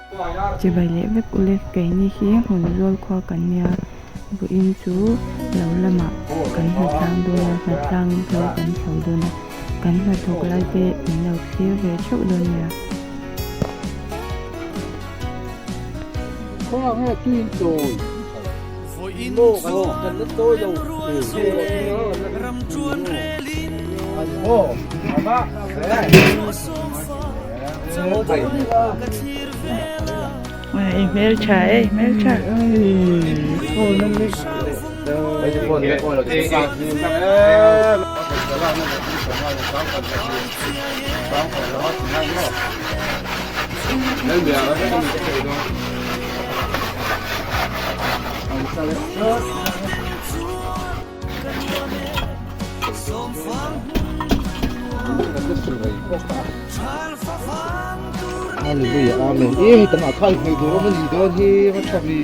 Chibai leh vek ule keini hi hmun zawl khua kan nia vawiin chu lo lamah kan hnatlang dawn a hnatlang hlo kan chho dawn a kan hnathawk lai te min lo thlir ve theuh dawn nia. I hmel tha e, i hmel tha. Hallelujah Amen e hei tam ah kha hmei tur awm a nih dawn hi va tha ve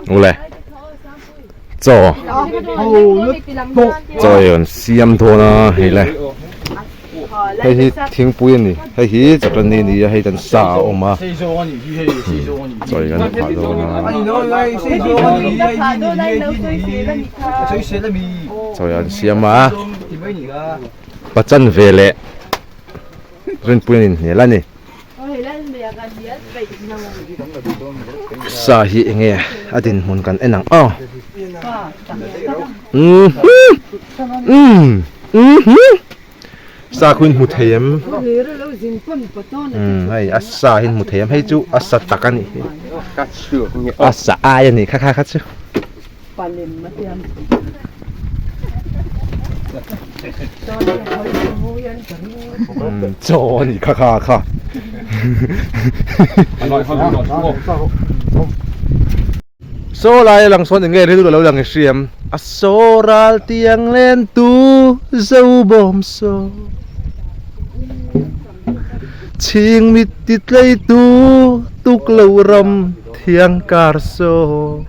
Ule chaw chaw ei an siam dawn a hei le hei hi thingpui a ni hei hi chawṭani a ni a hei tan sa a awm a chaw ei kan phah dawn a chaw ei an siam a pachan ve leh rinpui an inhnial a ni. Sa hi enge a dinhmun kan en ang aw sa khu in hmu thei em hei a sa hi in hmu thei em hei chu a sa tak a nih hi a sa ai a nih kha kha kha chu. Chaw a nih kha kha kha Saw lai a lang sawn eng nge rilru alo lang i hriam a saw ral tiang len tu zo bawm saw chhing mit ti tlei tu tuk lo ram thiang kar saw.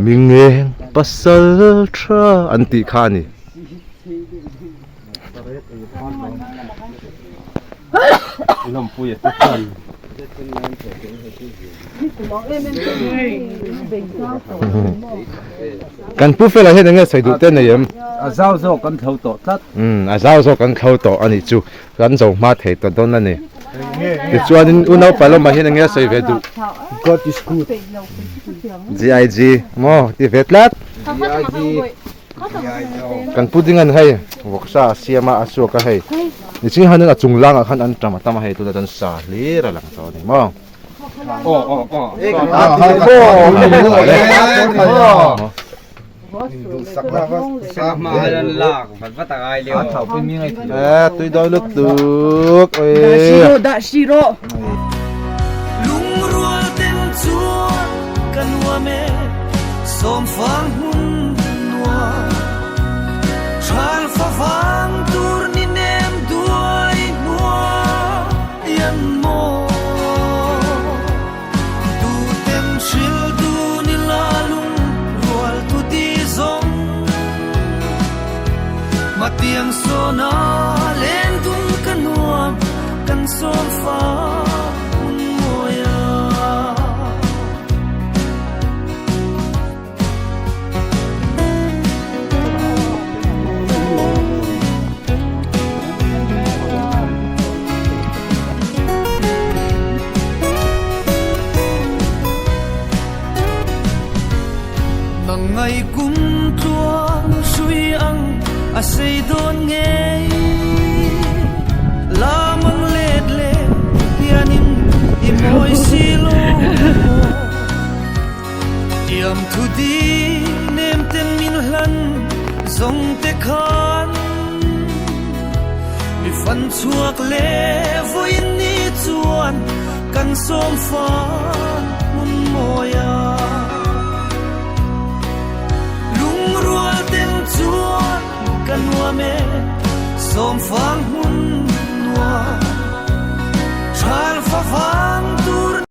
Mi ngeng pasal tha an tih kha a ni. Kan pu fela hian enge sawi duh te nei em? A zau zawk kan thlo tawh tlat. Umm a zau zawk kan thlo tawh a nih chu. Kan zo hma thei tawh dawn a ni. Tichuanin unaupa lamah hian enge sawi ve duh? God is good. GIG maw ti ve tlat. GIG. Kan pudding an hei vawksa a siam a a suak a hei. Niching hianin a chung langah khan an tam a tam a hei tunah chuan sa hlir a lang tawh a ni maw. Tui dawi lutuk